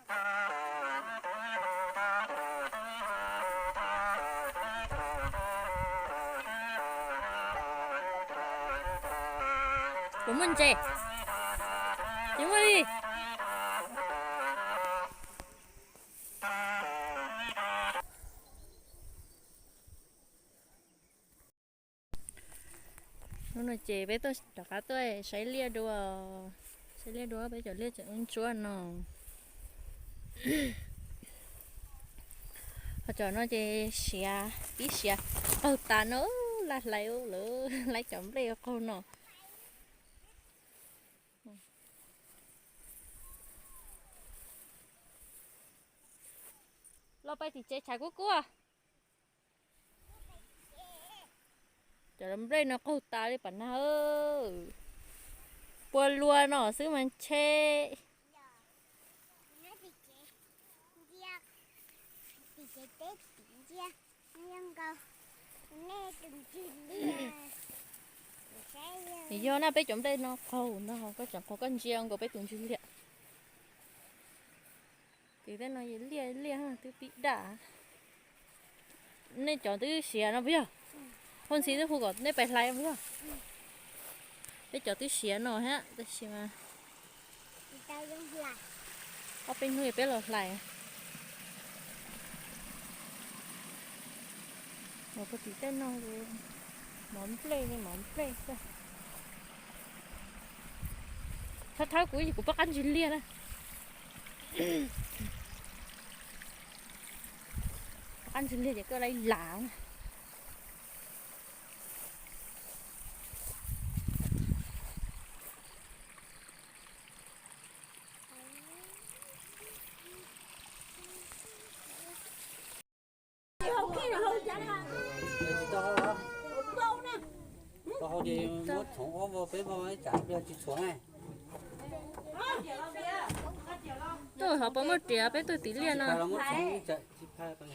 Puas muaj ntses? Tsis muaj li. Hnub no ces peb tuaj rov qab tuaj saib liaj dua, saib liaj dua peb cov liaj tseem ntsuab no. Ho cov no ces siav, pib siav qaug tas no, laj hlais lawv laib cov nplej qaug no. Los pais tim tsev tshav kub kub. Cov nplej no qaug tas li pam nag. Pua lua no xwb mas ntshe. Nws yog na, peb cov nplej no qaug ntag, koj tseem qaug koj ntsia nkaus peb tus ntswg liaj. Tim tej no liaj liaj twb pib daj. Nej cov twb siav no puas yog? Ua ntxiv twb hu kom nej pais hlais puas yog? Peb cov twb siav no thiab tab sis mas ob peb hnub peb los hlais. Mus puag tim tej no, mov nplej li mov nplej xwb. Thawb thawb kuv, kuv pab qab ntswg liaj na. Pab qab ntswg liaj ces koj laib las na. Tau hau ces muab txhoov ob vog peb vog ib tsam pliag tsis txhuam na. Tuaj hov puas muaj riam, peb tuaj tim liaj no. Tsis phaj los muab txhoov ib tsam tsis phaj.